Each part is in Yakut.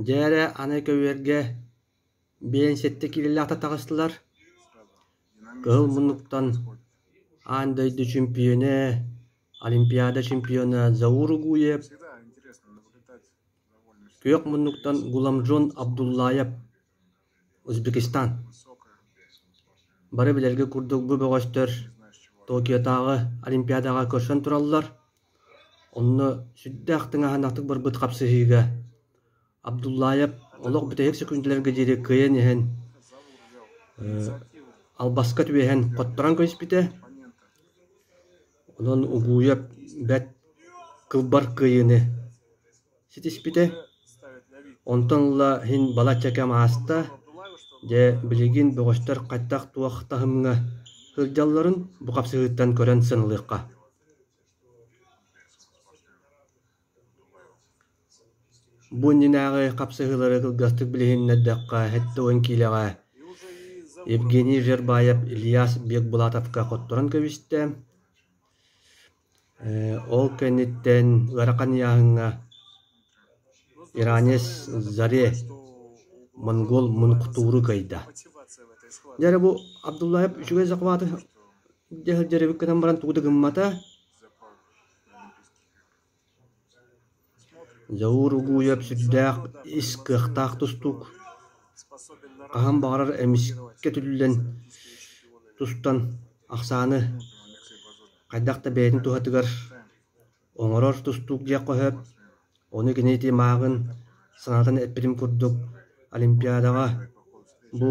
Дьэ эрэ аны көбүөргэ 57 киилэлээх таҕыстылар. Кыһыл муннуктан аан дойду чемпиона, Олимпиада чемпиона Заур Угуев, күөх муннуктан Гуламжон Абдуллаев, Узбекистан. Бары билэргэ курдук бу бөҕөстөр Токиотааҕы Олимпиадаҕа көрсөн тураллар. Онно сүрдээх тыҥааһыннаахтык барбыт хапсыһыыга Абдуллаев олох бүтэһик сөкүүндэлэргэ диэри кыайан иһэн албаска түбэһэн хотторон кэбиспитэ. Онон Угуев бэрт кылбар кыайыыны ситиспитэ. Онтон ыла иһин балачча кэм ааста. Дьэ, билигин бөҕөстөр хайдах-туох таһымҥа сылдьалларын бу хапсыһыыттан көрөн сыаналыахха. Бу иннинээҕи хапсыһыылары кылгастык билиһиннэрдэххэ, 70 киилэҕэ Евгений Жербаев Ильяс Бекбулатовка хотторон кэбистэ. Ол кэнниттэн ыарахан ыйааһыҥҥа иранец Заре монгол Мунхтууру кыайда. Дьэ эрэ бу Абдуллаев үчүгэй захваты дьэ сылдьар эбит гынан баран тугу да гыммата. Заур Угуев сүрдээх ис кыахтаах тустуук, хаһан баҕарар эмискэ түллэн тустан ахсааны хайдах да бэйэтин туһатыгар оҥорор тустуук диэххэ сөп. Ону кини ити мааҕын санаатын эппитим курдук Олимпиадаҕа бу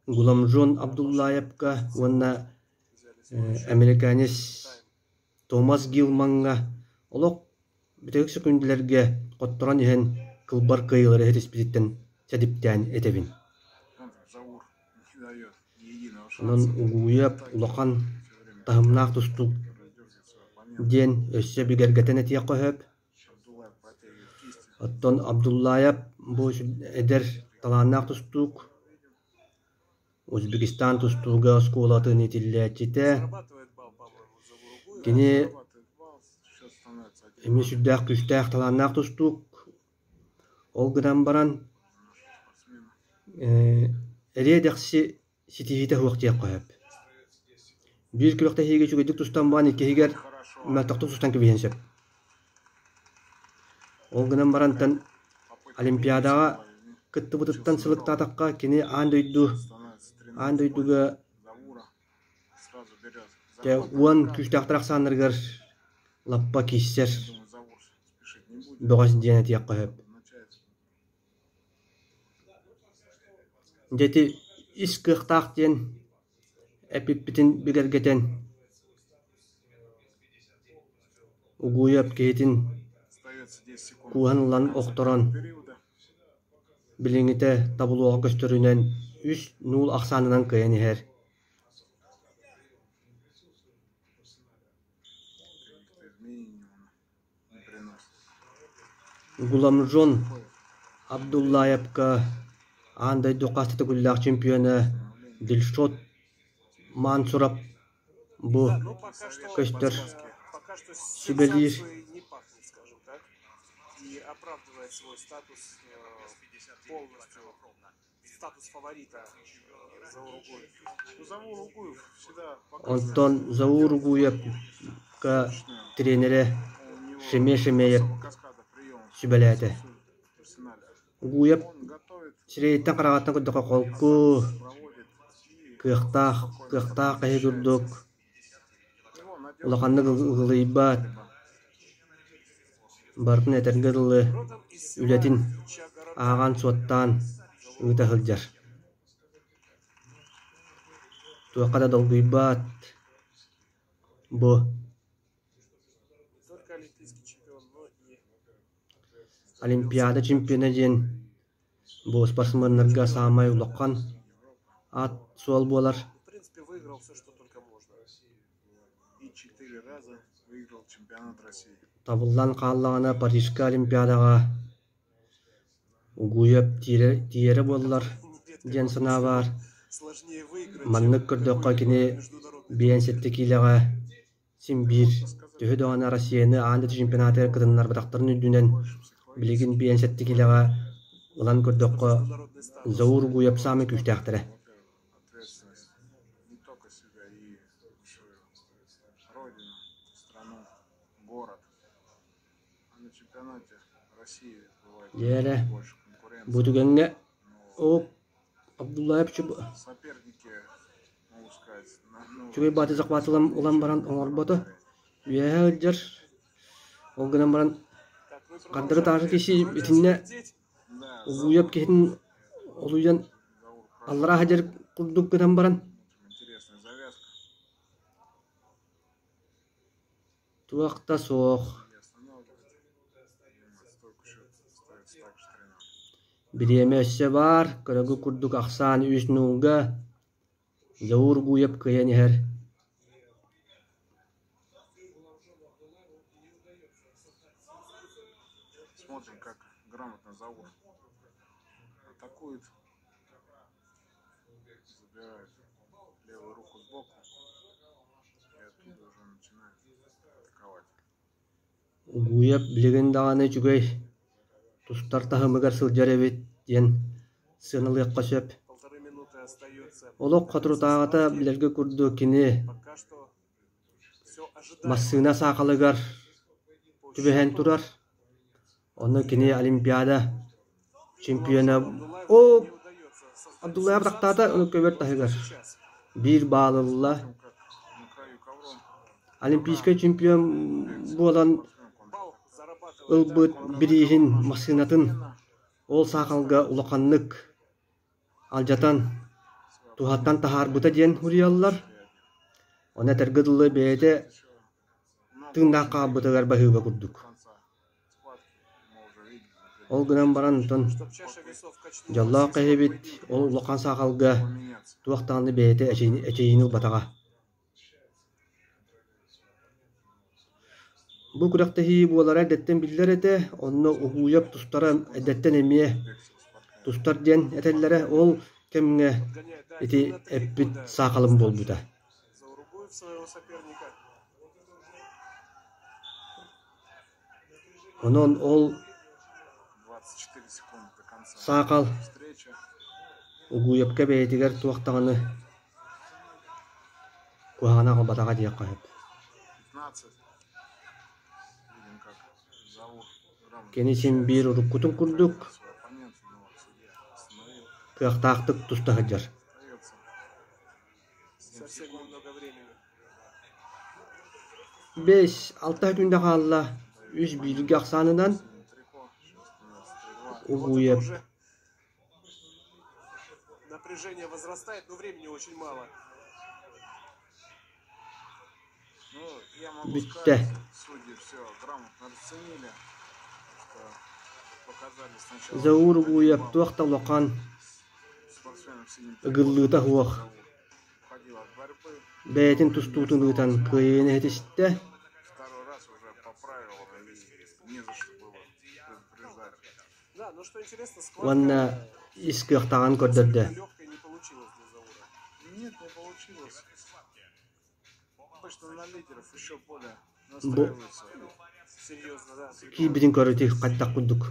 Гуламжон Абдуллаевка уонна американец Томас Гилмаҥҥа олох бүтэһик сөкүүндэлэргэ хотторон иһэн кылбар кыайыылары ситиспититтэн сэдиптээн этэбин. Онон Угуйап улахан таһымнаах тустуук диэн өссө бигэргэтэн этиэххэ сөп. Оттон Абдуллаев бу эдэр талааннаах тустуук Узбекистан тустууга оскуолатын иитиллээччитэ. Кини эмиэ сүрдээх күүстээх, талааннаах тустуук. Ол гынан баран эриэ-дэхси ситиһиитэ суох диэххэ сөп. Биир күрэхтэһиигэ үчүгэйдик тустан баран иккиһигэр мөлтөхтүк тустан кэбиһиэн сөп. Ол гынан барантан Олимпиадаҕа кыттыбытыттан сылыктаатахха, кини аан дойду аан дойдуга дьэ уон күүстээхтэр ахсааннарыгар лаппа киирсэр бөҕөс диэн этиэххэ сөп. Дьэ ити ис кыахтаах диэн эппиппитин бигэргэтэн Угуйап киһитин кууһан ылан охторон, билиҥҥитэ таблоҕа көстөрүнэн үс нуул ахсаанынан кыайан иһэр. Гуламжон Абдуллаевка аан дойду хас да төгүллээх чемпиона Дильшот Мансуров бу көстөр сүбэлиир. Онтон Заур Угуевка тренерэ Шеме Шемеев сүбэлээтэ. Угуев сирэйиттэн-хараҕыттан көрдөххө холку, кыахтаах, кыахтаах киһи курдук, улаханнык ыгылыйбат, барытын этэргэ дылы үлэтин ааҕан-суоттаан ыыта сылдьар. Туохха да долгуйбат, бу Олимпиада чемпиона диэн бу спортсменнарга саамай улахан аат-суол буолар. Табыллан хааллаҕына Парижка Олимпиадаҕа Угуйап тиийэрэ буоллар диэн санаа баар. Маннык көрдөххө кини 57 киилэҕэ син биир төһө даҕаны Россияны аан дойду чемпионатыгар кытыннарбатахтарын үрдүнэн билигин 57 киилэҕэ Ылан көрдөххө, Заур Гуев саамай күүстээхтэрэ. Дьэ эрэ, бу түгэҥҥэ Оок Абдуллаев үчүгэй бааты захватылан ылан баран оҥорбото. Үөһэ сылдьар. Ол гынан баран хардары таары киһи итиннэ Угуйап киһитин олуйан аллараа сылдьар курдук гынан баран туох да суох. Бириэмэ өссө баар, көрөгү курдук ахсаан үс нуулга Заур Гуев кыайан иһэр. Смотрим, как грамотно Заур атакует. Забирает левую руку сбоку и оттуда уже начинает атаковать. Гуев билигин даҕаны үчүгэй тустар таһымыгар сылдьар эбит диэн сыаналыахха сөп. Олох соторутааҕыта билэргэ курдук кини массыына саахалыгар түбэһэн турар. Онно кини Олимпиада чемпиона О Абдуллаев тахтаата, ону көбөр таһыгар биир баал ылла. Олимпийскай чемпион буолан ылбыт бирииһин массыынатын ол саахалга улаханнык алдьатан, туһаттан таһаарбыта диэн суруйаллар. Ону этэргэ дылы бэйэтэ тыыннаах хаалбытыгар баһыыба курдук. Ол гынан баран онтон дьоллоох киһибит ол улахан саахалга туох даҕаны бэйэтэ эчэйиини ылбатаҕа. Бу күрэхтэһии буолара эрдэттэн биллэр этэ, онно Угуйап тустара эрдэттэн эмиэ тустар диэн этэллэрэ, ол кэмҥэ ити эппит саахалым буолбута. Онон ол саахал Угуйапка бэйэтигэр туох даҕаны куһаҕаны аҕалбатаҕа диэххэ сөп. Кини син биир уруккутун курдук кыахтаахтык туста сылдьар. Бэс, алта күндэ хаалла, үс бииргэ ахсаанынан Угуйап Напряжение возрастает, но времени очень мало. Ну, я могу бүттэ. сказать, судьи все грамотно расценили, что показали сначала Заур один Угуйап балл туох да улахан спортсмену в синем трико, ыгыллыыта суох Заур уходил от борьбы, бэйэтин но уже не тустуутун ыытан оставалось кыайыыны ситистэ. Второй раз уже по правилам и не за что было предупреждать. Да, но что интересно, Уонна схватка ис кыахтааҕын көрдөрдө. абсолютно легкой не получилась для Заура. Нет, не получилось. Обычно на лидеров еще более Бу настраиваются. Серьезно, да. киирбитин көрүтүй хайдах курдук.